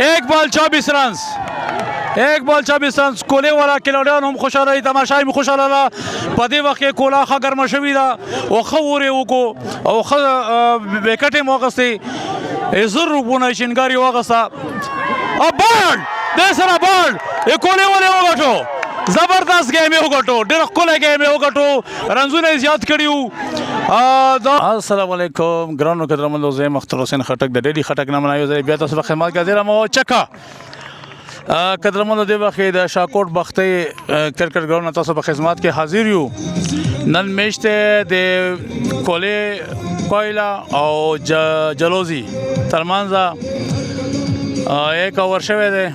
1 بال 24 رنز، 1 بال 24 رنز. کولې والا کلاډیان هم خوشاله دي، تماشای هم خوشاله ده. په دې وخت کې کولا ښه ګرمه شوې ده او ښه اور یې وکړو او ښه ویکټ یې واخیستې، 1000 روپو نه شینګار یې واخیسته. او بال دې سره بال یې کولې ولې وګټو. زبردست ګیم یې وګټو، ډېر ښکلی ګیم یې وګټو، رنزونه یې زیات کړي وو. السلام علیکم ګرانو قدرمندو، زه یم اختر حسین خټک د ډیلی خټک نه منه یو ځل بیا تاسو په خدمت کې حاضر یم. او چکا قدرمندو، دې وخت د شاکوټ بختۍ کرکټ ګراوند تاسو په خدمت کې حاضر یو. نن میشته د کولې کویلا او جلوزی ترمنځ یک اور شوی دی.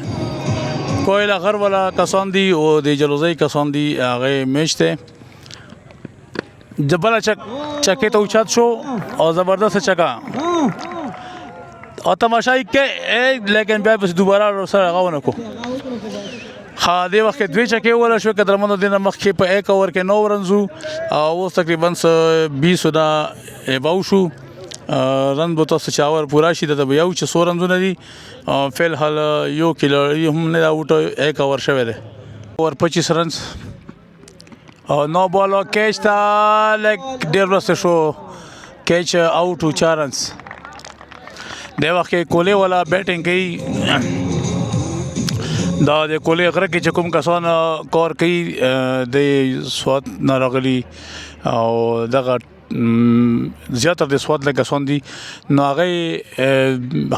کویلا غر والا کسان دي او د جلوزی کسان دي، هغه میشته جبل چک چکه ته اوچت شو او زبردست چکا او تماشای کې، لیکن بیا پس دوباره سره هغه ونه کو. ها، دې وخت کې دوه چکې ولا شو. قدرمنو، دینه مخکې په 1 اوور کې 9 رنزو او اوس تقریبا 20 نه اباو شو. رن به تاسو چې اور پورا شي د یو چې 100 رنزونه دي. فی الحال یو کھلاڑی هم نه آوټ، 1 اوور شوی دی، اوور 25 رنز او نو بال او کیچ تا لک ډیر ورسته شو، کیچ آوټ و، 4 رنز. د وخت کې کولې والا بیټینګ کوي. دا د کولې غره کې چې کوم کسان کار کوي، د سوات نه راغلي او دغه زیاتره د سوات له کسان دي، نو هغه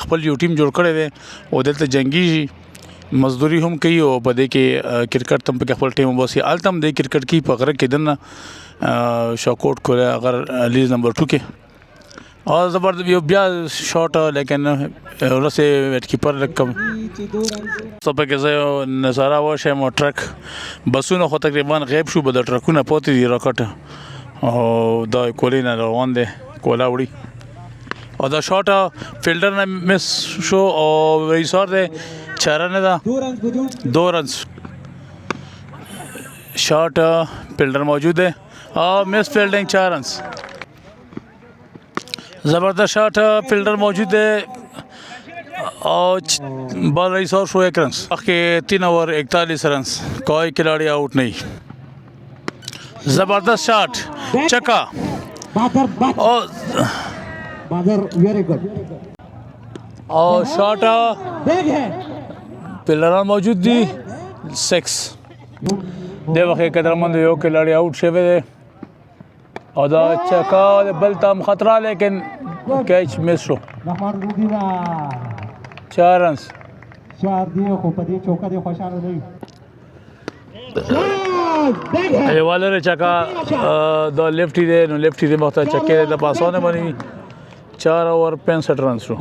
خپل یو ټیم جوړ کړی دی او دلته جنگيږي، مزدوري هم کوي او په دې کې کرکټ تم په خپل ټیم وباسي. هلته هم د کرکټ کې په غره کې دننه شاکوټ کوله غر لیز نمبر 2 کې. او زبردست یو بیا شاټ، لیکن ورسې ویټ کیپر لکم څه پکې زه یو نظاره وشم. او ټرک بسونه خو تقریبا غیب شو، به د ټرکونه پاتې دي راکټ او دا کولې نه روان دی، کولا وړي. او دا شاټ فیلډر نه مس شو او ریسار دی، چاره نه ده. 2 رنز. شاټ، فیلډر موجود ہے اور مس فیلڈنگ، 4 رنز. زبردست شاٹ، فیلڈر موجود ہے اور بال رئیس اور شو، 1 رنز. کے 3 اوور 41 رنز، کوئی کھلاڑی آؤٹ نہیں. زبردست شاٹ، چکا اور اور شاٹ، فیلڈر موجود دی، 6. د وخت قدرمند، یو کھلاڑی آؤٹ شوی دی او دا چکا بل تام خطر، لیکن کیچ مس شو، 4 رنز. 4 دی، خو په دې چوکه دی خوشاله نه. ایوالره چکا دا لیفټ دی، نو لیفټ دی مخته چکه د پاسونه باندې. 4 اوور 65 رنز شو.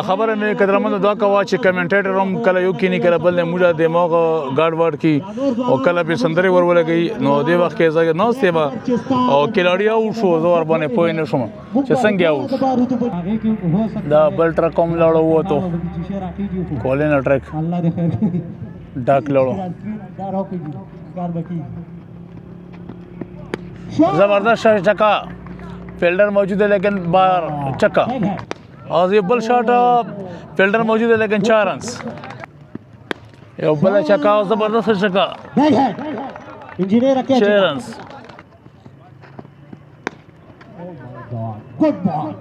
خبره مې قدرمن دا کوا چې کمنټیټر هم کله یو کینی، کله بل نه موږ دماغ ګاډ واډ کی او کله به سندري ورولګي. نو دې وخت کې زه نو سیما او کلاړی او شو، زه ور باندې پوه نه شوم چې څنګه او دا بل ټرک هم لاړو وته، کولې نه ټرک الله دې خیر کړي. ډاک لاړو. دا راوکړي، کار بکی. زبردست چکا، فیلڈر موجود ہے، لیکن باہر چکا. اور یہ بل شاٹ، فیلڈر موجود ہے، لیکن 4 رنز. یو بل چکا او زبردست چکا، 6 رنز. ګډ بال،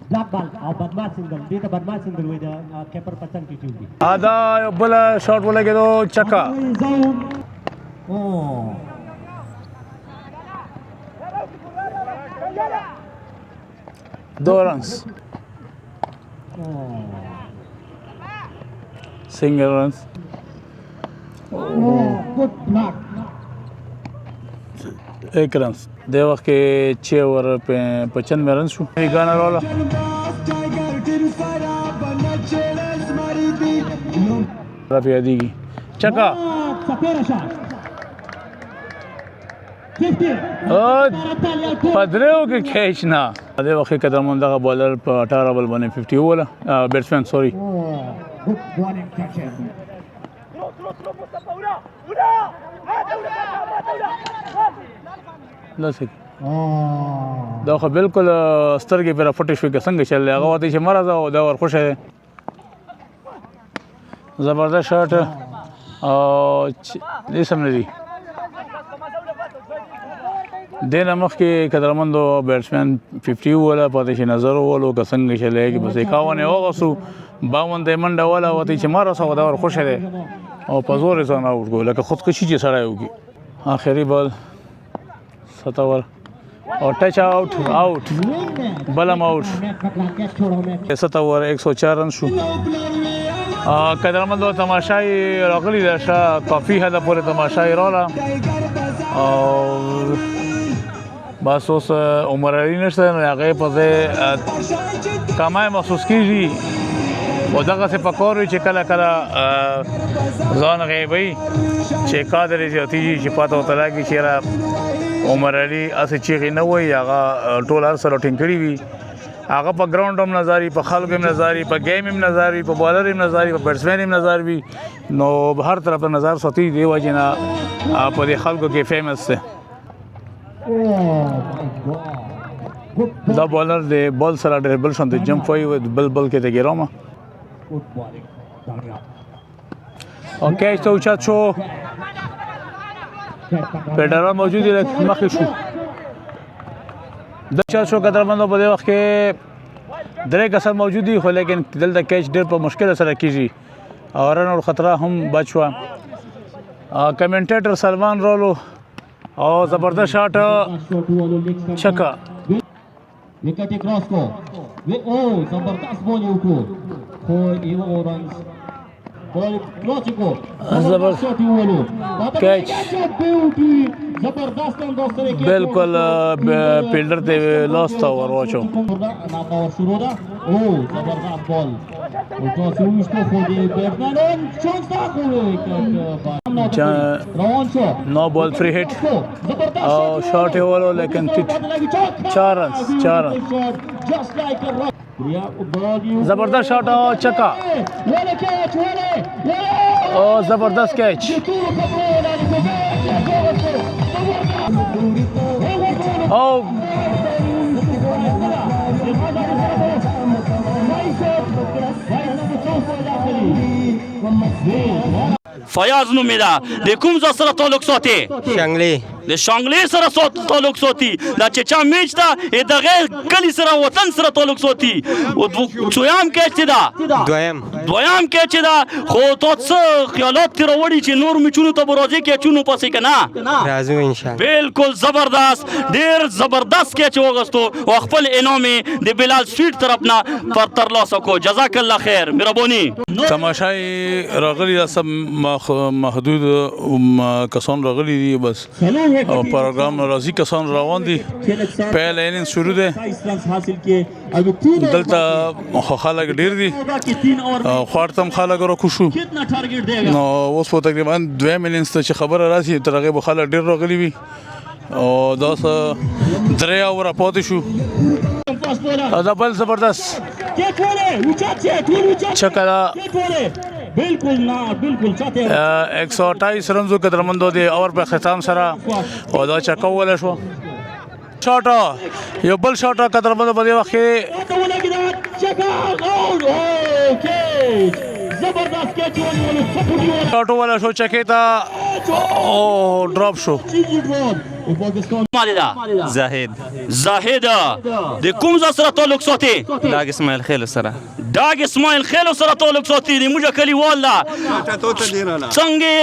بلاک بال او بدماش سنگل دې ته، بدماش سنگل وای د کیپر په څنګ کې چوي. ادا یو بل شاټ ولګېدو، چکا. زون او 2 runs, single runs. ګډ بلاک. 1 رنز. د وخت کې 6 اوور 95 رنز شو. ګانا راوله. را پیادېږي، چکا. سپیره شات 50. په دریو کې کیچ نه. دې وخت کې قدرمن دغه بالر په 18 بال باندې 50 ووله، بیټسمن سوري. ګډ بالینګ کیچ. لسه دا خو بالکل سترګې پرې راپټې شوې که څنګه چل دی. هغه ورته چې مه راځه او دا ورخوشی دی. زبردست شاټ او دې سم نه دي. دې نه مخکې قدرمندو بیټسمن 50 ووله، پاتې شي نظر وولو که څنګه چلی کې، بس 51 یې وغوښتو، 52 ته یې منډه وله، ورته چې مه رسوه، دا ورخوشی دی او په زور یې ځان اوټ کړو لکه خودکشي چې سړی وکړي. آخري بال 7 اوور او ټچ آوټ، آوټ، بلم آوټ. 7 اوور 104 رن شو. قدرمندو تماشای راغلی ده، ښه کافي حده پورې تماشای راغله او بس اوس عمر علي نشته، نو هغې په ځای کمی محسوس کېږي. او دغسې پکار وي چې کله کله ځان غیبوي چې قدر یې زیاتېږي، چې پته ورته لګي چې یاره عمر علي هسې چیغې نه وایي، هغه ټول هر څه راټینګ کړي وي. هغه په ګراوند هم نظر وي، په خلکو هم نظر وي، په ګیم هم نظر وي، په بالر هم نظر وي، په بیټسمین هم نظر وي، نو هر طرف ته نظر ساتي. دې وجې نه په دې خلکو کې فیمس دی. دا بالر د بال سره ډېر بل شان د جمپ وایي، بل بل کې د ګرامه او کیچ ته اوچت شو. فیډرر موجود دی، مخې شو، د چا شو. قدرمندو په دې وخت کې درې کسان موجود دي، خو لیکن دلته کیچ ډېر په مشکل سره کیږي او رن اور خطره هم بچ شوه. کمنټیټر سلمان رولو او زبردست شاټ، چکا. وکټ کراس کو او زبردست بول یې وکړو، خو یو رنز بول کراس کو. زبردست شاټ یې وولو. کیچ. زبردست انداز سره. بالکل فیلډر ته لاس ته ور واچو. نا پاور شروع ده. او زبردست بال او ټاس وویشتو، خو د بیټسمن چانس دا، خو وکټ روان شو. نو بال، فری هټ او شاټ یې وولو، لیکن ټیټ. 4 رنز، 4 رن. زبردست شاټ او چکا او زبردست کیچ او فیاض نومې ده، د کوم ځای سره تعلق ساتي؟ شنګلې. د شانګلې سره تعلق ساتي. دا چې چا میچ ده دغه کلی سره، وطن سره تعلق ساتي. او څویام کیچ ده؟ دویم. دویم کیچ ده. خو تا څه خیالات ترې راوړي چې نور میچونو ته به راځې کیچونو پسې که نه؟ راځو ان شاء الله. بالکل زبردست، ډیر زبردست کیچ وغستو او خپل انعام یې د بلال سویټ طرف نه پر ترلاسه کو. جزاک الله خیر، مهرباني. تماشای راغلي دا سب محدود کسان راغلي دي بس، او پروګرام راځي، کسان روان دي. پهل اننګ شروع دی. دلته خو خلک ډیر دي او خوار ته هم خلک راکوشو. نو اوس په تقریبا دویم اننګز ته چې خبره راشي، تر هغې به خلک ډیر راغلي وي او دا څه درې اوره پاتې شو. او دا بل زبردست چکه ده. بالکل نه، بالکل چاته. 128 رنزو قدرمندو دی اور په ختام سره او دا چکه ووهله شو. شاټ، یو بل شاټ قدرمندو په دې وخت کې. زبردست کیچ ونیولو. شاټ ووهله شو چکې ته او ډراپ شو. مالې ده؟ زاهد. زاهد، د کوم ځای سره تعلق ساتي؟ داګ اسماعیل خیل سره. ډاګ اسماعیل خیلو سره تعلق ساتي، د موږ کلیوال ده. څنګه،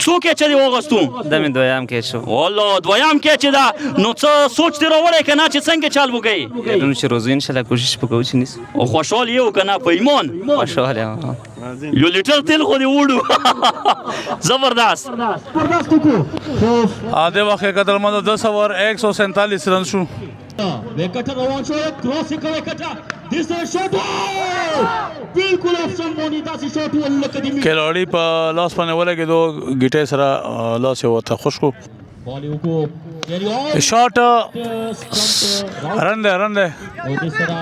څو کیچ دې واغستو؟ دا مې دویم کیچ شو. والله دویم کیچ ده. نو څه سوچ دې راوړی که نه چې څنګه چل وکړئ؟ یادونه چې روزو ان شاء الله کوشش وکړو چې نیسو. او خوشحال یو که نه په ایمان؟ خوشحال یم. یو لیټر تیل خو دې وړو. زبردست. دې وخت کې قدرمندو 10 اوور 147 رن شو. وکټ روان شو، کراس یې کړی کټه دې سره شاټ، بالکل افسن مونی داسې شاټ ول لکه د کلاړی په لاس باندې ولګېدو، ګیټې سره لاس یې ورته خوش کو. بال یې وکړو. شاټ، رن دی، رن دی. او دې سره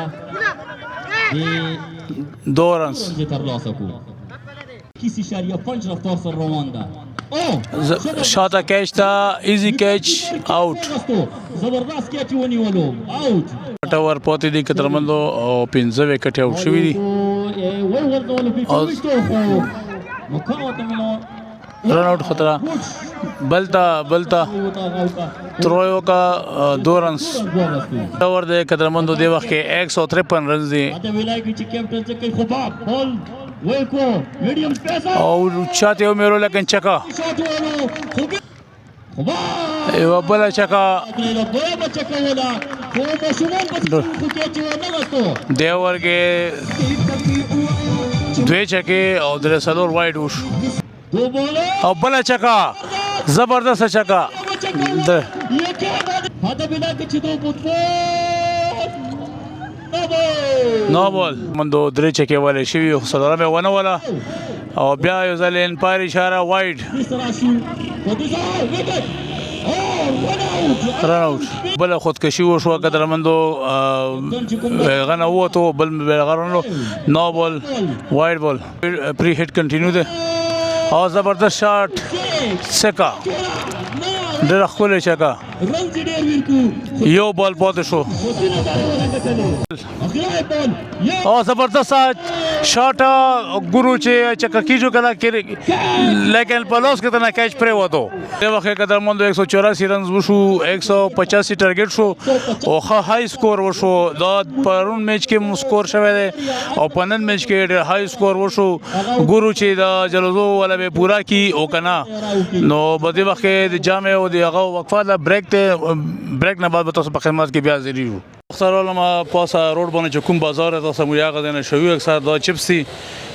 2 رنز ترلاسه کو. 21.5 رفتار سره روان ده. شاته کیچ تا ایزی کیچ آوټ. زبردست کیچ ونیولو، آوټ. ټور پاتې دي قدرمندو او 5 وکټې آوټ شوې دي. رن آوټ خطرہ، بلتا بلتا ترویو کا 2 رنز. ټور د قدرمندو دی وخت کې 153 رنز دي. او چاته یو میرو، لیکن چکا، یو بل چکا. دی اوور کې 2 چکې او 3 څلور وایډ وشو او بل چکا، زبردست چکا. نو بول مندو 3 چکې والے شوي، خو څلورم یې ونه وله او بیا یو ځل انپایر اشاره، وایډ، رن اوټ. بله خودکشي وشوه قدرمندو، هغه نه ووتو، بل بېلغه رنلو. نو بول، وایډ بول، پری هټ کنټینیو دی او زبردست شاټ، سکا، ډېره ښکلې چکا. یو بال پاتې شو او زبردست شاټ، ګورو چې چکا کیږي کنه، لیکن په لاس کې ته نه کیچ پرې وته. دې وخت قدرمندو 184 رنز وشو، 185 ټارګټ شو او ښه های سکور وشو. دا پرون میچ کې مو سکور شوی دی او په نن میچ کې ډېر های سکور وشو. ګورو چې د جلوزو والا به پورا کی او کنه. نو په دې وخت کې د جامع او د هغه وقفه ده، بریک ته، بریک نه بعد به تاسو په خدمت کې بیا حاضرېږو. سره لما پاسه روډ باندې چې کوم بازار دی، تاسو مو هغه ځای نه شوي. اکثر دا چپس دي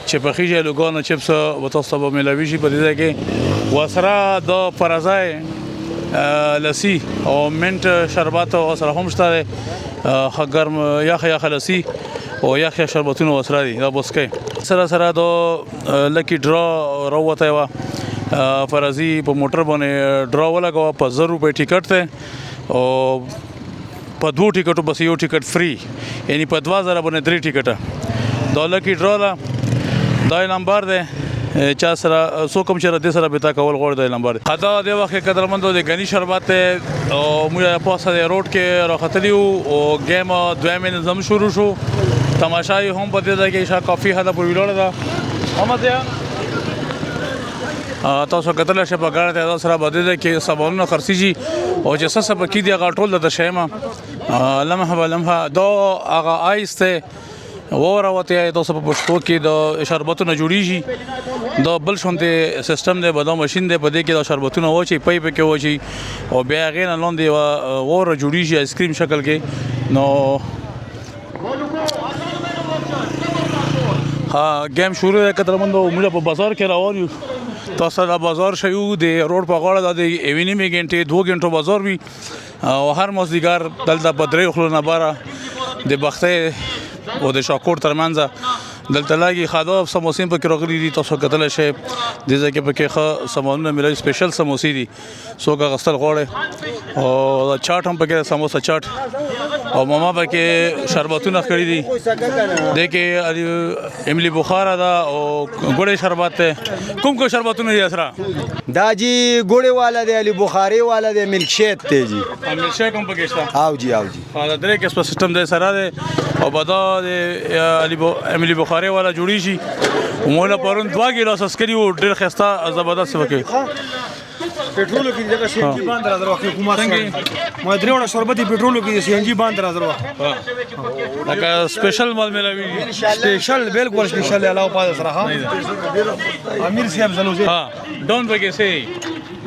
چې پخېږي، آلوګانو چپس به تاسو ته به میلاوي شي په دې ځای کې. ورسره د فرزای لسی او منټ شربت ورسره هم شته دی. ښه ګرم یخه یخه لسی او یخ یخ شربتونه ورسره دي. دا بوسکی سره سره د لکی ډرا راووتی وه. فرضي په موټر باندې ډرا ولګوه، په 1000 روپۍ ټیکټ دی او په 2 ټیکټو بس یو ټیکټ فری، یعنی په 2000 باندې 3 ټیکټه. دا لکی ډرا ده، دا یې نمبر دی. چا سره څوک هم چې دې سره رابطه کول غواړي، دا یې نمبر دی. دا د وخت قدرمندو د غني شربت دی او موږ پاسه د روډ کې راختلي وو او ګیم دویم نظام شروع شو. تماشا یې هم په دې ځای کې شا کافي حده پورې ولاړه ده. محمد تاسو کتلی شئ په ګاډه تعداد سره به دې ځای کې سامانونه خرڅېږي او چې څه څه پکې دي هغه ټول درته ښیم لمحه به لمحه. دا هغه آیس دی، واوره وتی، تاسو په پښتو کې د شربتونه جوړیږي. دا بل شانتې سیستم دی، دا ماشین دی، په دې کې دا شربتونه واچي، پایپ کې واچي او بیا هغې نه لاندې یوه واوره جوړیږي آیسکریم شکل کې. نو ها ګیم شروع دی قدرمندو. موږ په بازار کې روان یو، تاسو دا بازار شیو د روډ په غاړه. دا د یوې نیمې ګنټې 2 ګنټو بازار وي او هر مازدیګر دلته په 3 خلو نه باره د بختۍ او د شاکوټ ترمنځ دلته لګي. خاده سموسې پکې راغلي دي، تاسو کتلی شئ. دې ځای کې پکې ښه سامانونه میلاوي، سپیشل سموسې دي، څوک اخیستل غواړي. او دا چاټ هم پکې، سموسه چاټ او ماما پکې شربتونه کړي دي. دې کې املی بخاره ده او ګوړې شربت دی. کوم کوم شربتونه دي سره؟ دا جی ګوړې والا دی، علي بخاري والا دی، ملک شیک دی جی. ملک شیک هم پکې شته؟ او جی، او جی. دا 3 قسمه سیستم دی سره دی او به دا د املی بخاري والا جوړیږي. مولا پرون 2 ګیلاس څکلي وو، ډېر ښایسته زبردست وکړي. پټرولو کې دغه سی ان جی باندې راځر وخت حکومت ما درې وړه شربت پټرولو کې سی ان جی باندې راځر وخت. لکه سپیشل مال ملاویږي. سپیشل، بالکل سپیشل، علاوه پاده سره. ها امیر صاحب زلوزه. ها ډون پکې سي.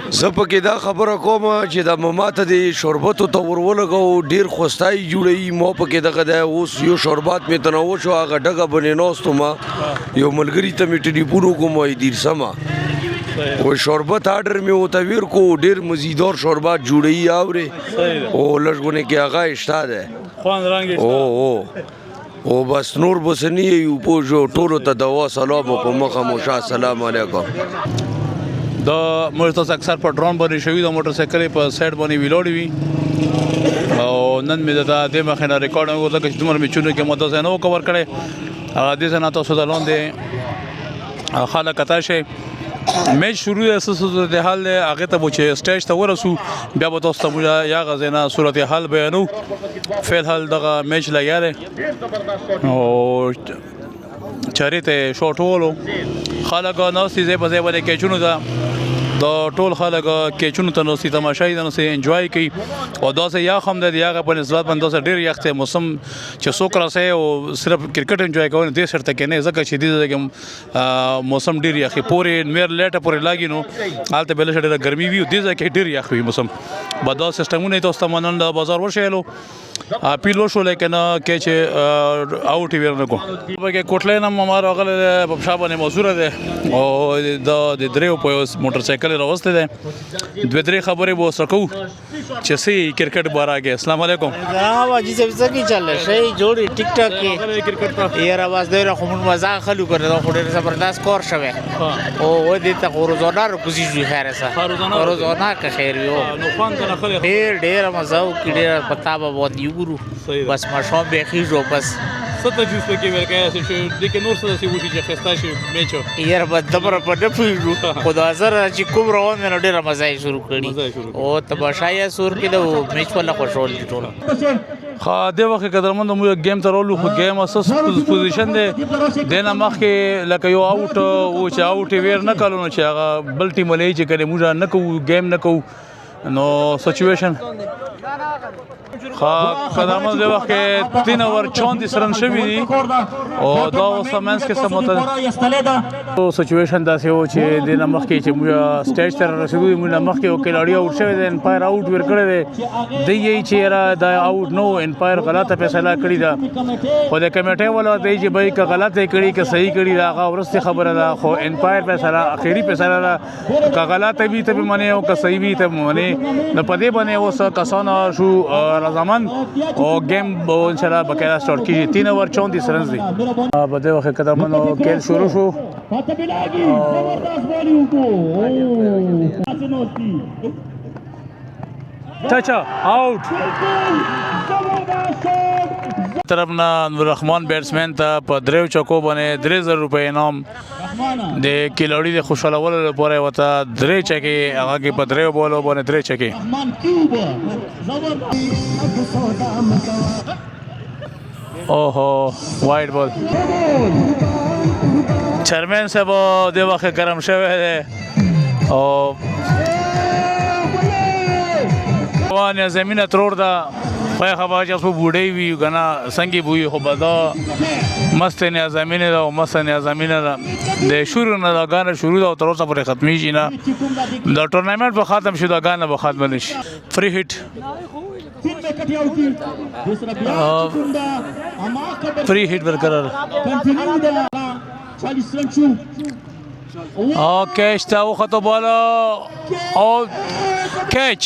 زه پکې دا خبره کوم چې دا ماما ته دې شربتو ته ور ولګو، ډېر خوستای جوړوي. ما پکې دغه دی، اوس یو شربت مې ته نه وشو، هغه ډګه باندې ناست وم، یو ملګري ته مې ټلیفون وکړم، وایي دیر سمه و شربت آرډر مې ورته ویر کو، ډېر مزیدار شربت جوړوي اورې او لږ غونې کې هغه اشته دی. خوند رنګ. او او او بس نور بس نه یو پوه شو. ټولو ته دوا سلام او په مخه مو شه. السلام علیکم. دا موږ تاسو اکثر په ډرون باندې شوي، د موټر سایکل په سایډ باندې ویلاړې وي او نن مې دا دې مخې نه ریکارډ وکړ، ځکه چې دومره میچونو کې مو داسې نه و کور کړی. هغه دې ځای نه تاسو د لاندې خلک کتای شئ. میچ شروع دی، څه صورتحال دی هغه ته به چې سټیج ته ورسو بیا به تاسو ته موږ یا هغه ځای نه صورتحال بیانو. فی الحال دغه میچ لګیا دی او چاري ته شاټ وولو، خلک ناست دي ځای په ځای باندې کیچونو ته، د ټول خلک کیچونو ته ناست دي، تماشا یې ناست دي، انجوای کوي. او داسې یخ هم دی، د هغه په نسبت باندې داسې ډېر یخ دی موسم چې څوک راسي او صرف کرکټ انجوای کوي دې سر ته کېنې، ځکه چې دې ځای کې موسم ډېر یخ وي، پورې نور لیټه پورې لاګي نو هلته بله ډېره ګرمي وي او دې ځای کې ډېر یخ وي موسم. به دا سیسټمونه یې تاسو ته منن د بازار وشیلو اپیل وشو، لیکن کې چې آوټ یې ورنه کو. پکې کوټلې نه ما راغلی دی، په پښه باندې مزوره دی او دا د دریو په یو موټر سایکل یې راوستی دی. دوه درې خبرې به ورسره کوو چې څه یې کرکټ باره کې. السلام علیکم. جناب حاجي صاحب څنګه چل شي جوړي ټیک ټاک کې کرکټ ته؟ یاره بس ډېر خو مونږ مزه خلو کړو، دا خو ډېر زبردست کار شوی او و دې ته خو روزانه کوشش وي خیر سره، روزانه که خیر وي. نو خوند نه خلې ډېر ډېر مزه وکړي، ډېر پتا به باندې وګورو، بس ماښام به خېژو بس. څه تجویز پکې ورکوي چې دې کې نور څه داسې وشي چې ښایسته شي میچ؟ یاره بس دومره په نه پوهېږو، خو دا زره چې کوم روان دی نو ډېره مزه یې شروع کړي او تماشا یې سور کړي ده او میچ والا خوښول دي ټول. ښه دې وخت کې قدرمند موږ ګیم ته راولو، خو ګیم اساس پوزیشن دی دې نه مخکې لکه یو آوټ و چې آوټ یې ویر نه کړو نو چې هغه بل ټیم ولې چې کله موږ نه کوو ګیم نه کوو نو سچویشن. ښه قدرمند دې وخت کې 3 اوور 34 رن شوي دي او دا اوس منځ کې څه سچویشن داسې و چې دې نه مخکې چې موږ سټیج ته رسېدو، موږ نه مخکې یو کھلاړي آوټ شوی دی، امپایر آوټ ورکړی دی. دی یې چې یاره دا آوټ نه و، امپایر غلطه فیصله کړې ده، خو د کمیټې والا دی چې بھائی که غلطه یې کړي که صحیح کړي ده هغه وروستۍ خبره ده، خو امپایر فیصله اخري فیصله ده، که غلطه وي ته به منې او که صحیح وي ته به منې. نو په دې باندې اوس کسان شو رضامند او ګیم به انشاءالله باقاعده سټارټ کېږي. 3 اوور 34 رنز دي. په دې وخت کې قدرمنو کھیل شروع شو. ټچ آوټ طرف نه نور رحمان بیټسمن ته په دریو چکو باندې 3000 روپۍ انعام د کھلاړي د خوشحالولو لپاره ورته درې چکې، هغه کې په دریو بالو باندې درې چکې. اوهو وایډ بال. چیرمن صاحب دې وخت ګرم شوی دی او وانه زمینه ترور ده، خو خبر چې څو بوډۍ وي که نه څنګه بوي، خو به دا مسته نه زمینه ده او مسته نه زمینه ده. د شروع نه دا ګانه شروع ده او تر اوسه پورې ختمېږي نه، د ټورنامنټ به ختم شي دا ګانه به ختمه نه شي. فری هیټ، فری هیټ برقرار. او کیچ ته وختو بال او کیچ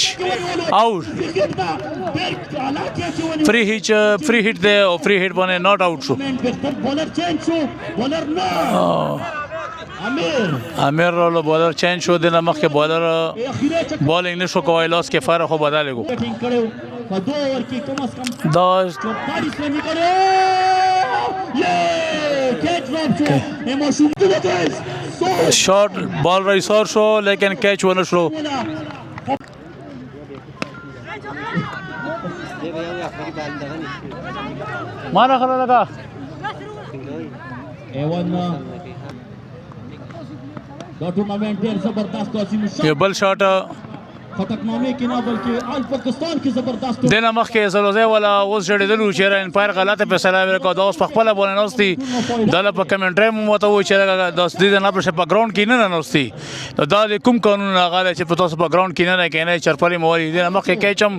آوټ. فری هیټ، فری هیټ دی او فری هیټ باندې ناټ آوټ شو. امیر رالو بالر چینج شو، د نه مخکې بالر بالینګ نشو کوی، لاس کې فرق خو بدل کو دا شارټ بال را شو لیکن کیچ ونه شو. ما نه خلا لگا دا ټورنمنټ ډیر زبردست عظیم یو بل شاټ خټکنامې کې نه بلکې آل پاکستان کې زبردست. د نه مخکې سلوزی والا اوس جړېدلو چې را امپایر غلطه فیصله ورکړه، دا اوس په خپله باندې ناست دي، دا په کمنټري مو ورته وویل چې دا دې نه په ګراونډ کې نه ناست دي، دا د کوم قانون هغه دی چې په تاسو په ګراونډ کې نه نه کېنئ، چرپلې مو ولي. دې نه مخکې کیچ هم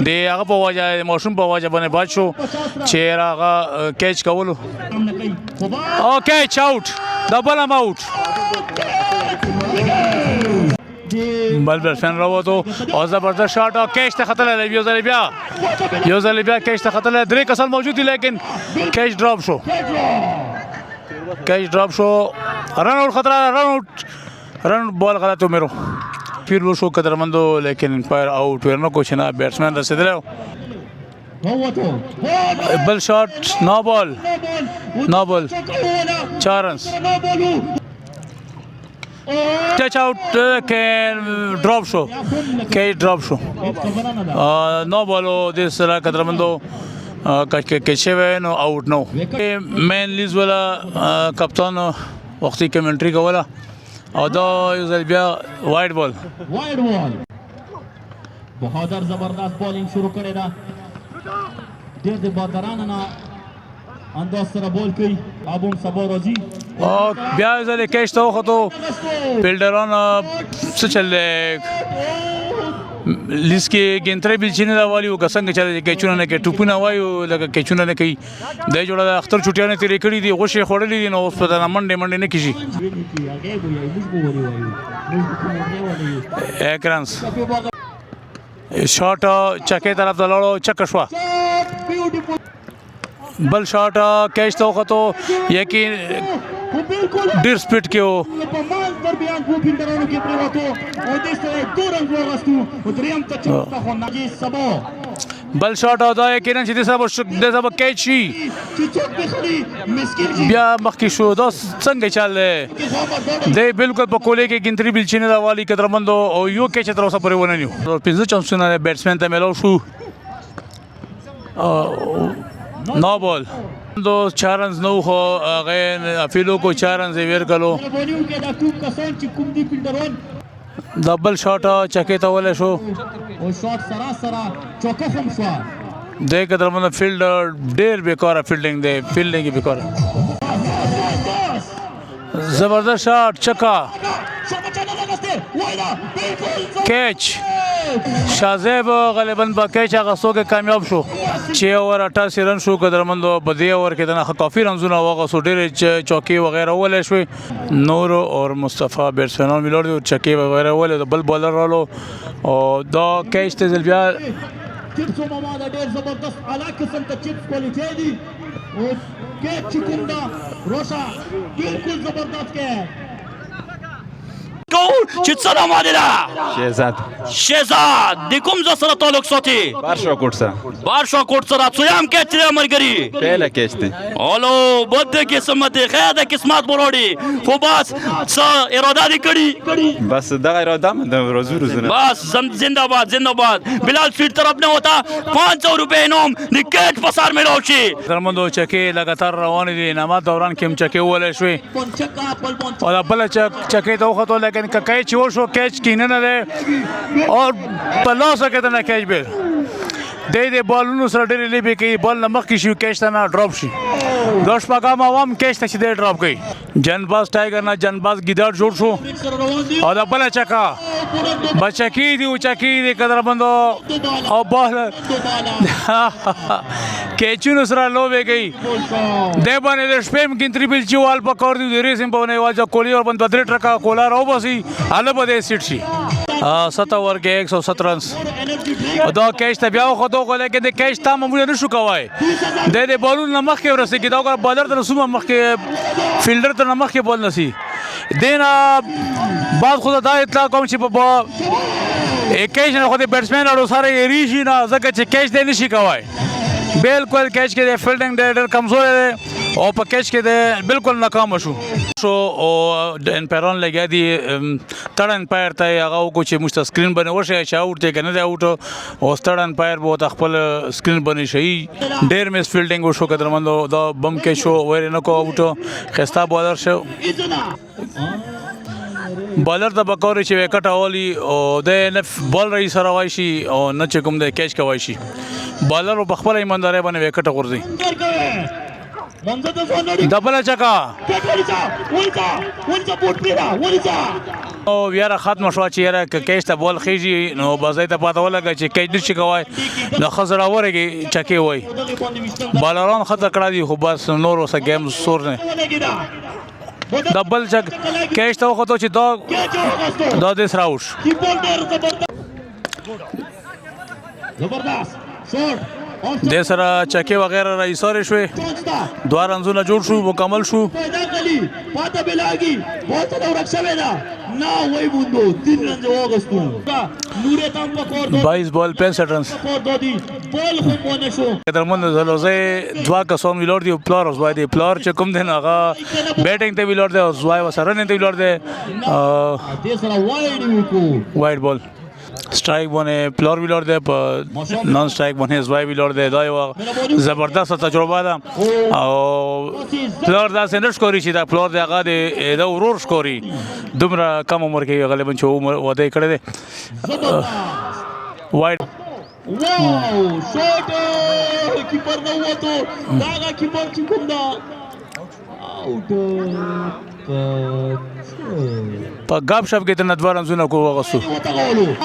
د هغه په وجه، ماشوم په وجه باندې بچ شو چې هغه کیچ کولو او کیچ آوټ، دا بل هم آوټ. بل بیټسمن راووتو او زبردست شاټ او کیچ ته ختلی دی، یو ځل بیا، یو ځل بیا کیچ ته ختلی، درې کسان موجود دي لیکن کیچ ډراپ شو، کیچ ډراپ شو، رن آوټ خطر، رن آوټ، رن بال غلط و میرو پیر وشو قدرمندو، لیکن امپایر آوټ ورنه کو چې نه بیټسمن رسېدلی. بل شاټ، نو بال، نو بال، 4 رنز. ټچ آوټ کې ډراپ شو، کیچ ډراپ شو، نو بالو د سره قدرمندو کې شوی نو آوټ نو۔ مین لیز والا کپتان وختي کمنټري کوله او دا یو ځل بیا وایډ بال، وایډ بال۔ بهادر زبردست بالینګ شروع کړې ده، ډېر د بادرانه نه انداز سره بول کوي۔ ابوم سبا راځي۔ او بیا یو ځل کیچ ته وختو، فیلډران څه چل دی؟ لیس کې ګنترې بلچې نه راوالي او که څنګه چل دی؟ کیچونه نه کوي، ټوپونه وایو لکه کیچونه نه کوي۔ دی جوړه د اختر چوټیانې تېرې کړې دي، غوښې یې خوړلې دي، نو اوس په دغه منډې منډې نه کېږي۔ ایک رنس شاټ چکې طرف ته لاړو، چکه شوه۔ بل شاټ کیچ ته وختو، یقین ډیر سپیډ کې و۔ په مال درمیان دوه فیلډرانو کې پریوتو او دې سره دوه رنز واغستو او دریم ته چمته خو ناجي سبا۔ بل شاټ او دا یقینا چې د سبا کیچ شي چې څوک بخلی مسکین شي۔ بیا مخکې شو، دا څنګه چل دی؟ دی بالکل په کولې کې ګنتري بلچې نه راوالي قدرمندو او یو کیچ تر اوسه پورې ونه نیو۔ 5 چانسونه بیټسمن ته میلاو شو۔ نو بال دو، 4 رنز نو، خو هغه اپیلو کو 4 رنز یې ورکړو۔ مهرباني وکړئ، دا کوم کسان چې کوم دي فیلډران۔ دا بل شاټ چکې ته ولی شو او شاټ سره سره چوکه هم شوه۔ دی قدرمن فیلډر ډیر بیکاره فیلډینګ دی، فیلډینګ یې بیکاره۔ زبردست شاټ، چکا، کیچ۔ شاهزیب غالبا په کیچ اغستو کې کامیاب شو۔ 6 اوور 88 رن شو قدرمندو۔ په دې اوور کې دنه کافي رنزونه واغستو، ډېرې چوکې وغیره ووهلی شوې۔ نور اور مصطفی بیټسمنان ولاړ دي، چکې وغیره ووهلې۔ بل بالر رالو او دا کیچ ته ځل بیا۔ چپس ماما دا ډېر زبردست اعلی قسم ته چپس کوالټي دي او کیچ چې کوم دا روشا بالکل زبردست کیچ۔ کو چې څه نوم دی ده؟ شهزاد۔ شهزاد د کوم ځای سره تعلق ساتي؟ بارشا کوټ سره۔ بارشا کوټ سره۔ څویم کیچ دی ملګري؟ پهله کیچ دی۔ هلو، بد دی قسمت دی، خیر د قسمت بروړي، خو بس څه اراده دې کړي؟ بس دغه اراده مې د ورځو ورځو۔ بس زنده باد، زنده باد۔ بلال سویټ طرف نه ہوتا 500 روپے انعام د کیچ په سر میلاو شي۔ درمندو چکې لګاتار روانې دي، انعامات دوران کې هم چکې ووهلی شوې او دا بله چکې ته وختو، لیکن که کیچ وشو کیچ کینه نه دی او په لاسه کې ته نه کیچ بیل دی۔ د بالونو سره ډېرې لوبې کوي، بال نه مخکې شي، کیچ ته نه ډراپ شي۔ دا شپږم هم کیچ ته چې دی ډراپ کوي۔ جنباز ټایګر نه جنباز ګیدړ جوړ شو او دا بله چکه بچکی دی او چکی دی قدرمندو او بال کیچونو سره لوبې کوي۔ دی باندې د شپې هم ګنتري بلچي وال پکار دي، د ریس هم په باندې واجه کولی ور باندې 2 3 ټرکه کولا راوباسي، هله به دی سیټ شي۔ 7 اوور کې 107 رنز او دا کیچ ته بیا وختو، خو لیکن د کیچ تمه موږ نه شو کوی۔ دی د بالونو نه مخکې ورسېږي، دا وګوره بالر ته څومره مخکې، فیلډر ته نه مخکې بال نسی۔ دی نه بعد خو دا اطلاع کوم چې په کیچ نه خو د بیټسمن اړو سره یې ریشي نه، ځکه چې کیچ دی نشي کوی۔ بالکل کیچ کې د فیلډینګ دی ډېر کمزوری دی او په کیچ کې دی بالکل ناکام شو او امپایران لګیا دي۔ تړ امپایر ته یې هغه وکړو چې موږ ته سکرین باندې وښیه چې آوټ دی که نه دی آوټ، او ستړ امپایر به ورته خپل سکرین باندې ښیي۔ ډېر مس فیلډینګ وشو قدرمندو۔ دا بم کې شو، ویرې نه کو آوټ۔ ښایسته بالر شو، بالر ته پکار چې ویکټ اولي او دی نه بال رئیس سره وای شي او نه چې کوم دی کیچ کوای شي۔ بالر په خپله ایماندارۍ باندې ویکټ غورځوي۔ دا بله چکه او یاره ختمه شوه چې یاره که کیچ ته بال خېژي نو بازۍ ته پته ولګه چې کیچ نشي کوی، نو ښه زړورې کې چکې وایي۔ بالران ښه تکړه دي، خو بس نور اوسه ګیم سور نه۔ دا بل چک کیچ ته وختو چې دا دې سره وشو۔ دې سره چکې وغیره را ایسارې شوې، 2 رنزونه جوړ شو، مکمل شو۔ نه وای موندو 3 رنز واغستو نورې تام په کور دو 22 بال 65 رنز کور دو دی بال هم ونه شو. قدرمن زلوزه دوا کسان ویلور دی، پلار او زوی دی. پلار چې کوم دی نو هغه بیټینګ ته ویلور دی او زوی ورسره رننګ ته ویلور دی. دې سره وایډ وکړو. وایډ بال سټرایک باندې پلار ویلور دی، په نان سټرایک باندې زوی ویلور دی. دا یوه زبردسته تجربه ده او پلار داسې نه ښکاري چې دا پلار دی، هغه د د ورور ښکاري. دومره کم عمر کې غالبا چې عمر واده یې کړی دی. وایډ واو شاټ، کیپر نه وته، دا کیپر چې کوم دا اوټ. په غاب شپ کې تر دوه رنزونه کو وغسو.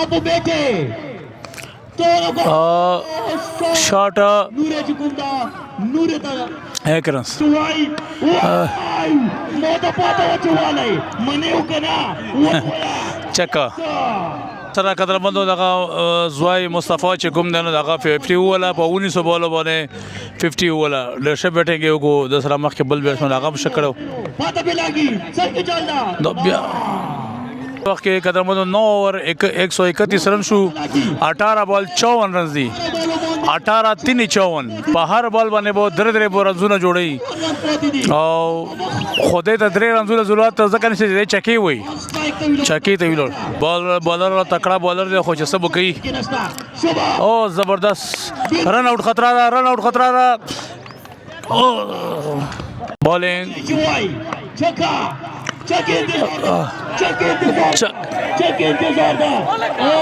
ابو بیٹه شاټ، نورې چې کوم دا نورې ته 1 رنز. وای وای مو ته پاته وچوالای منه وکنا. چکا سره قدرمندو، دغه زوی مصطفی چې کوم دی نو دغه 50 وله، په 19 بالو باندې 50 وله. ډېر ښه بیټینګ یې وکړو. د سره مخکې بل بیټسمن هغه هم ښه کړو. پاته به لاګي څنګه چل دا. دا بیا وخت کې قدرمندو 9 اوور 131 رن شو، 18 بال 54 رنز دي. 18 3 54، په هر بال باندې به درې درې رنزونه جوړوي او خدای ته درې رنزونه ضرورت ځکه نشته چې چکې وي، چکې ته ویلور. بال بالر تکړه بالر دی، خو چې څه به کوي. او زبردست رن اوټ، خطره ده، رن اوټ خطره ده. او بالینګ چکا چکه انتظار، چکه انتظار، چکه انتظار ده. او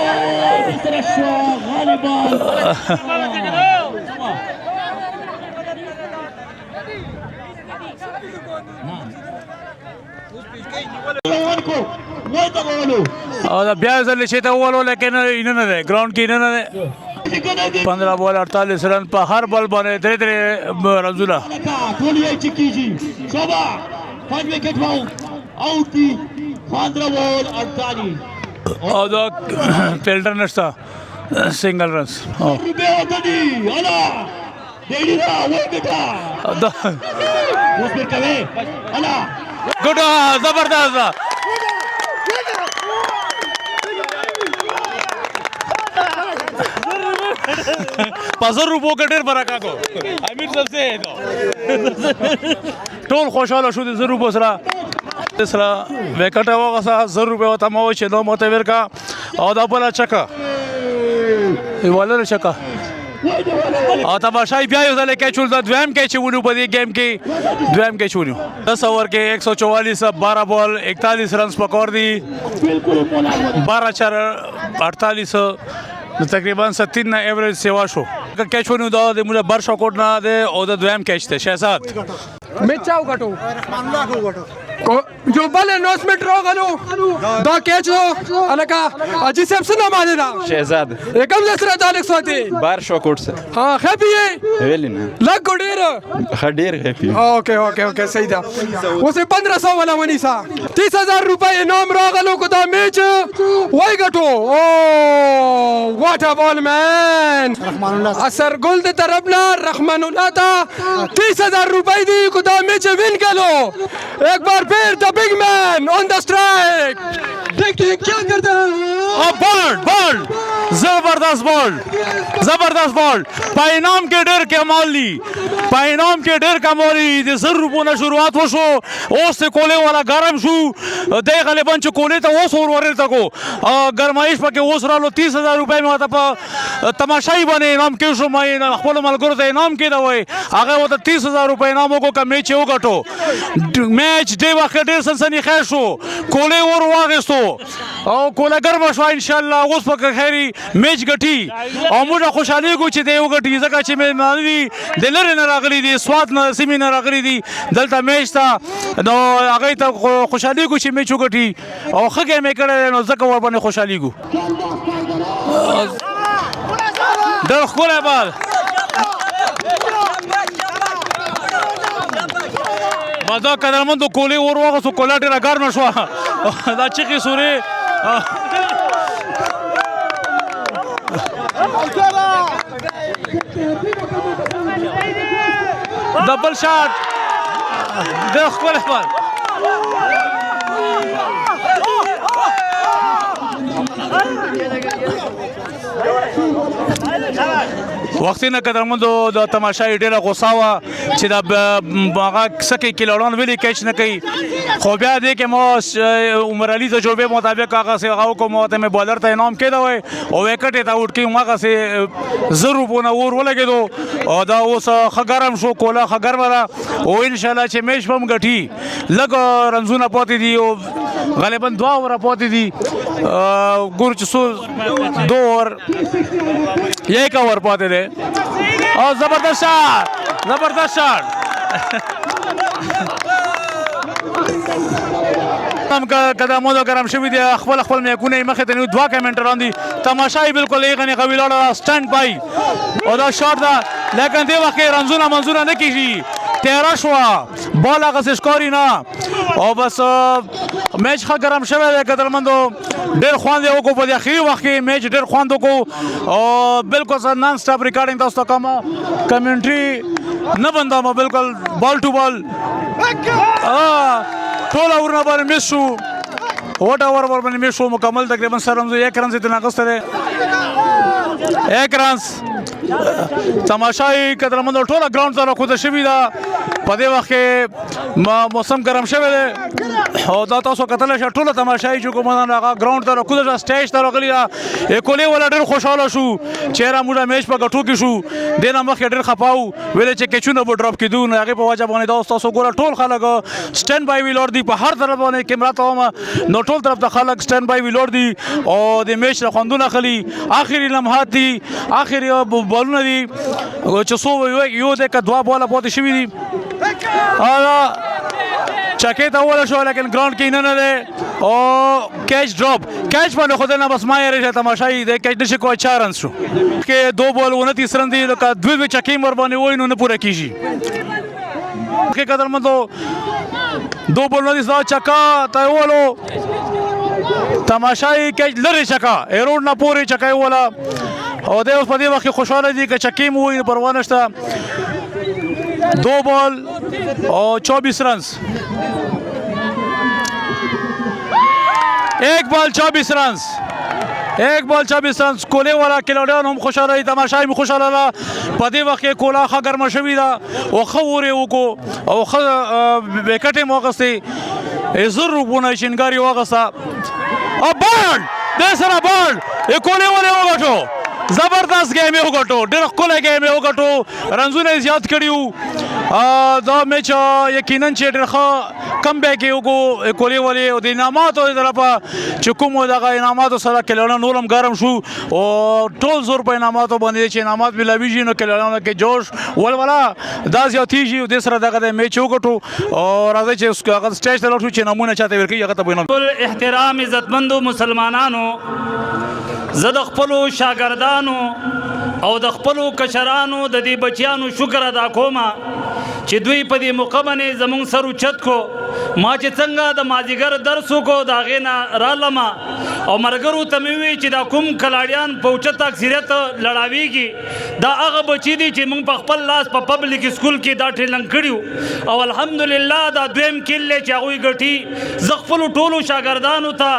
سره شو غالبا او دا بیا ځل چې ته وولو، لیکن نه نه ده ګراوند کې، نه نه ده. 15 بال 48 رن، په هر بال باندې درې درې رنزونه. ټول یې چې کیږي شوبا 5 وکټ واو اوټ دي. 15 بال 48 او دا فیلډر نشته، سنگل رنز روپے ہوتا دی. الا ډیډی دا وای بیٹا دا اوس پر کوي. الا ګډ، زبردست. په 1000 روپو کې ډېر برکت کو امیر صاحب سه ټول خوشاله شو. د 1000 روپو سره سره وکټ واغسه، 1000 روپے وته مو چې نو متور کا. او دا بل چکا ولر چکا او تماشای بیا یو ځل کیچ ول. دویم کیچ ونیو په دې گیم کې، دویم کیچ ونیو. 10 اوور کې 144، 12 بال 41 رنز پکور دي. 12 4 48، نو تقریبا 70 نه ایوریج سیوا شو. کیچ ونیو دا د موږ بر شاکوټ نه دی او د دویم کیچ دی شهزاد. میچ چا وګټو؟ جو بل اناؤنسمنٹ راغلو دا کیچ الکا اجي صاحب څه نام دی؟ دا شهزاد. کوم ځای سره تعلق ساتي؟ بار شاکوټ سره. ها هپی یې؟ ویلی نه لګ ډیر ښه، ډیر هپی. اوکے اوکے اوکے، صحیح ده. اوس 1500 والا ونیسا، 30,000 روپے انعام راغلو کو دا میچ وای ګټو. او واټ ا بال مین. اثر ګل د طرف نه رحمان الله ته 30,000 روپے دی کو دا میچ وین کلو. ایک بار پھر the big man on the strike، دیکھتے ہیں کیا کرتا ہے. او بال بال، زبردست بال، زبردست بال. په انعام کې ډېر کمال دي، په انعام کې ډېر کمال دي. د 1000 روپو نه شروعات وشو، اوس د کولې والا ګرم شو دی. غالبا چې کولې ته اوس اور ورته کو ګرمایش پکې اوس رالو. 30,000 روپۍ مې ورته په تماشای باندې انعام کې شو. ما خپل ملګرو ته انعام کې دا وای، هغه ورته 30,000 روپۍ انعام وکړو که میچ یې وګټو. میچ دې وخت کې ډېر سنسني خیر شو، کولې ور واغېستو او کوله ګرمه شوه. انشاءالله اوس به که خیري میچ ګټي او موږ خوشحالېږو چې دی وګټي، ځکه چې مېلمانه دي، د لرې نه راغلي دي، سوات نه سیمې نه راغلي دي دلته میچ ته، نو هغوی ته خوشحالېږو چې میچ وګټي او ښه ګیم یې کړی دی، نو ځکه ورباندې خوشحالېږو. ډېر ښکلی بال. بس دا قدرمندو کولې ور واغستو، کوله ډېره ګرمه شوه. دا چیغې سورې ډبل شاټ، ډېر ښکلی بال. وختي نه قدرمندو د تماشای ډیره غوسه وه چې دا هغه سکه کلاړان ویلي کیچ نه کوي، خو بیا دې کې مو عمر علي تجربې مطابق هغه سه هغه کوم ته مې بالر ته انعام کېده وای او وکټ ته اوټ کې هغه سه زر روپو نه اور ولګېدو او دا اوس ښه ګرم شو، کولا ښه ګرمه ده او ان شاء الله چې میچ به هم ګټي. لږ رنزونه پاتې دي او غالبا 2 اوره پاتې دي، ګورو چې څو 2 اوور 1 اوور پاتې دی. او زبردست شاټ، زبردست شاټ. هم قدمونو ګرم شوي دي، خپل خپل میکونه یې مخې ته نیو، 2 کمنټران دي. تماشا یې بالکل یې غنې قوي لاړه، سټنډ پای او دا شاټ ده، لیکن دې وخت کې رنزونه منزونه نه کېږي، تیاره شوه، بال هغسې ښکاري نه او بس میچ ښه ګرم شوی دی قدرمندو، ډېر خوند یې وکړو په دې اخري وخت کې، میچ ډېر خوند وکړو او بالکل نان سټاپ ریکارډینګ تاسو ته کوم، کمنټري نه بندوم، بالکل بال ټو بال. ټول اورونه باندې مس شو، وټ اور ور باندې مس شو مکمل، تقریبا سر رنز 1 رنز یې ترې اخیستی دی، 1 رنز. تماشا یې قدرمندو ټوله ګراوند ته راکوزه شوې ده. په دې وخت کې موسم ګرم شوی دی او دا تاسو کتلی شئ ټوله تماشا یې چې کومه ده هغه ګراوند ته راکوزه شوه، سټیج ته راغلي ده. کولې والا ډېر خوشحاله شو چې یاره موږ میچ په ګټو کې شو، دې نه مخکې ډېر خفه وو، ویلې چې کیچونه به ډراپ کېدو، نو هغې په وجه باندې دا اوس تاسو ګوره ټول خلک سټینډ بای ولاړ دي، په هر طرف باندې کیمره ته وم نو ټول طرف ته خلک سټینډ بای ولاړ دي او د میچ له خوندونه اخلي. آخري لمحات دي، آخري بالونه دي چې څو یو دی که 2 باله پاتې شوي دي. چکې ته ووهل شو لیکن ګراوند کې نه نه دی او کیچ ډراپ، کیچ باندې خو نه بس ما یې راشي تماشا یې دی، کیچ نشي کوی، 4 رنز شو کې 2 بال 29 رن دي، لکه 2 چکې ور باندې وای نو نه پوره کېږي. کې قدرمندو 2 بال 29 دا چکا ته ووهلو، تماشا یې کیچ لرې چکا ایروډ نه پورې چکا یې ووهله او دی اوس په دې وخت کې خوشحاله دي، که چکې مو وایي پروا نشته. 2 بال او 24 رنز، 1 بال 24 رنز، 1 بال 24 رنز. کولې والا کلاړیان هم خوشحاله دي، تماشا یې هم خوشحاله ده. په دې وخت کې کولا ښه ګرمه شوې ده او ښه اور یې وکړو او ښه ویکټ یې هم واخیستې، زر روپو نه چنګار یې واخیسته. او بال دې سره بال یې کولې ولې وګټو، زبردست ګیم یې وګټو، ډېر ښکلی ګیم یې وګټو، رنزونه یې زیات کړي وو. دا میچ یقینا چې ډېر ښه کم بیک یې وکړو کولې ولې، او د انعاماتو د طرفه چې کوم دغه انعاماتو سره کلاړیان نور هم ګرم شو او ټول زور په انعاماتو باندې چې انعامات ملاویږي نو کلاړیانو کې جوش ولوله دا زیاتېږي. او دې سره دغه د میچ وګټو او راځئ چې هغه سټیج ته لاړ شو چې انعامونه چاته ورکوي هغه ته به انعام. ټول احترام عزتمندو مسلمانانو، زه د خپلو شاګردانو او د خپلو کشرانو د دې بچیانو شکر ادا کوم چې دوی په دې موقع باندې زمونږ سر اوچت کو. ما چې څنګه د مازیګر درس وکړو د هغې نه رالمه او ملګرو ته مې وویل چې دا کوم کلاړیان په اوچت اکثریت لړاویږي دا هغه بچي دي چې موږ په خپل لاس په پبلک سکول کې دا ټریننګ کړي وو او الحمدلله دا دویم کیل دی چې هغوی ګټي. زه خپلو ټولو شاګردانو ته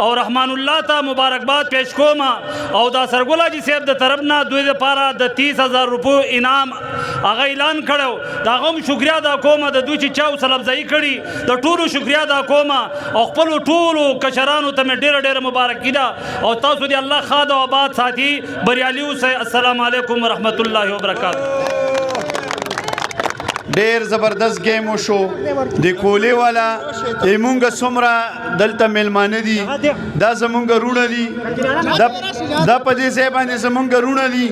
او رحمان الله ته مبارکباد پیش کوم او دا سرګل حاجي صاحب د طرف نه دوی دپاره د 30,000 روپو انعام هغه اعلان کړی، د هغه هم شکریه ادا کوم. د دوی چې چا حوصله افزایي کړي د ټولو شکریه ادا کوم او خپلو ټولو کشرانو ته مې ډېره ډېره مبارکي ده او تاسو دې الله ښاد او آباد ساتي، بریالي اوسئ. السلام علیکم ورحمت الله وبرکاته. ډیر زبردست گیم وشو د کولې والا. مونږ څومره دلته میلمانه دي، دا زمونږ وروڼه دي، دا په دې ځای باندې زمونږ وروڼه دي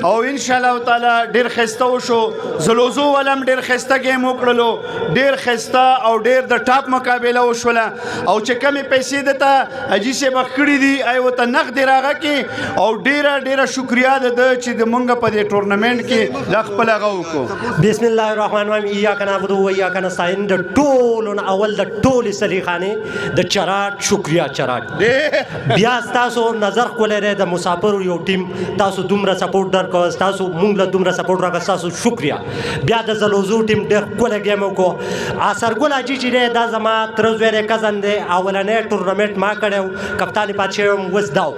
او ان شاء الله تعالی ډیر ښایسته وشو. زلوزو والا هم ډیر ښایسته گیم وکړلو، ډیر ښایسته او ډیر د ټاپ مقابله وشوله. او چې کمې پیسې دته حاجي صاحب کړي دي ای ورته نغدې راغه کې او ډیره ډیره شکریه ده چې د مونږ په دې ټورنمنټ کې دا خپله هغه وکړو. بسم الله الرحمن الرحمن الرحیم. ایاک نعبد و ایاک نستعین. د ټولو نه اول د ټولې سلیخانې د چراټ شکریا چراټ. بیا ستاسو نظر ښکلی دی، د مسافرو یو ټیم تاسو دومره سپورټ درکړ، تاسو مونږ له دومره سپورټ راکړ، ستاسو شکریا. بیا د زلوزو ټیم ډېر ښکلی ګیم وکړو. سرګل حاجي چې دی دا زما تره زوی دی، کزن دی، اولنی ټورنمنټ ما کړی و، کپتان یې پاتې شوی وم، اوس دا و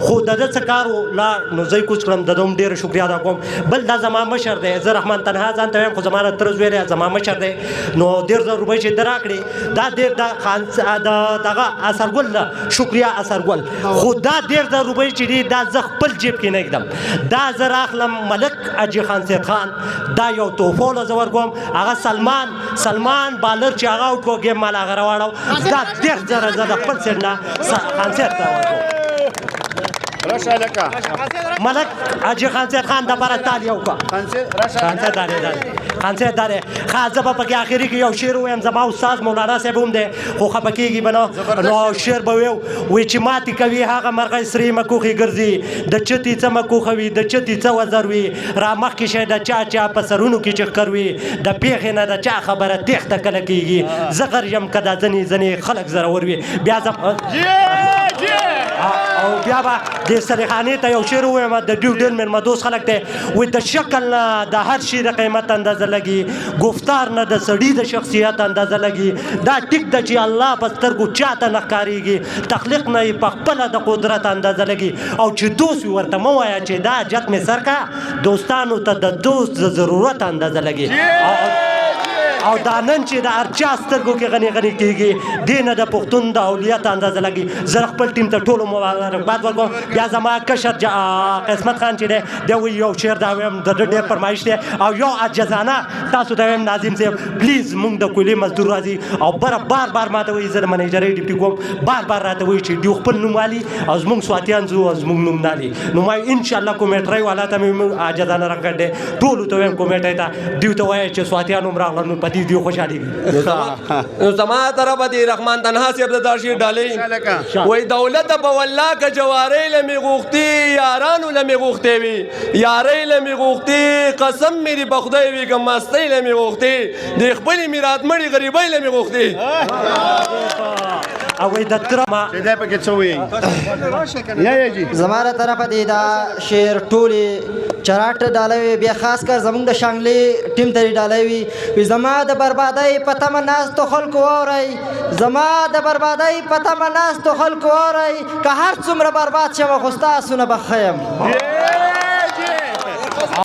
خو د ده څه کار و لا نو زه یې کوچ کړم، د ده هم ډېره شکریا ادا کوم. بل دا زما مشر دی، زه رحمان تنها ځان ته وایم خو زما د تره زوی دی، زما مشر دی، نو 30,000 روپۍ چې ده راکړې دا ډېر د خان د دغه اثرګل نه شکریا اثرګل. خو دا 30,000 روپۍ چې دي دا زه خپل جیب کې نه ږدم، دا زه راخلم ملک حاجي خان سید خان دا یو تحفه له زه ورکوم. هغه سلمان بالر چې هغه اوټ کړو ګیم مال هغه راواړو، دا 30,000 زه د خپل سیډ نه خان سید ته ورکوم. ملک حاجي خان سید خان دپاره تالیه وکړه. خان سید داره خان سید داره. ښه زه به پکې اخري کې یو شعر ووایم، زما استاد مولانا صاحب هم دی خو خفه کېږي به نه، نو شعر به ویو وایي چې ماتې کوي هغه مرغۍ سرې مکوخې ګرځي، د چتي څه مکوخه وي د چتي څه وزر وي، را مخکې شی د چا چا په سرونو کې چې ښکر وي، د پېښې نه د چا خبره تېښته کله کېږي، زه غر یم که دا ځنې ځنې خلک زرور وي. بیا زه او بیا به د سریخانې ته یو شعر ووایم، د ډیو ډېر مېلمه دوست خلک دی، وایي د شکل نه د هر شي د قیمت اندازه لګي، ګفتار نه د سړي د شخصیت اندازه لګي، دا ټیک ده چې الله په سترګو چاته نه ښکارېږي، تخلیق نه یې په خپله د قدرت اندازه لګي، او چې دوست وي ورته مه وایه چې دا حاجت مې سر کا، دوستانو ته د دوست د ضرورت اندازه لګي. او دا نن چې د هر چا سترګو کې غني غني کېږي دې نه د پښتون د اولیت اندازه لګي. زه خپل ټیم ته ټولو مبارکباد ورکوم. بیا زما کشر قسمت خان چې دی دی وایي یو شعر دا وایم، د ده ډېر فرمایش دی، او یو عاجزانه تاسو ته وایم ناظم صاحب پلیز مونږ د کولې مزدور راځي او بره بار بار ماته وایي زه د منیجرۍ ډیپټي کوم، بار بار راته وایي چې دوی خپل نوم والي او زمونږ سواتیان ځو او زمونږ نوم نه الي، نو ما انشاءالله کمیټرۍ والا ته مې عاجزانه راکړ دی، ټولو ته وایم کمیټۍ ته دوی ته وایي چې سواتیان هم راغلل نو په دې دوی خوشحالېږي. نو زما طرفه دې رحمان تنها صاحب ته دا شعر ډالۍ وایي دولت به والله که جوارۍ له مې غوښتي، یارانو له مې غوښتی وي، یارۍ له مې غوښتي، قسم مې دې په خدای وي که مستۍ له مې غوښتي، د خپلې میراتمړې غریبۍ له مې غوښتي. او د تره ما چې دی پکې څه وایي؟ یا جی زما له طرفه دې دا شعر ټولې چراټ ډالۍ وي، بیا خاص کر زمونږ د شانګلې ټیم ته دې ډالۍ وي. زما د بربادۍ په تمه ناستو خلکو واورئ، زما د بربادۍ په تمه ناستو خلکو واورئ، که هر څومره برباد شم خو ستاسو نه به ښه یم.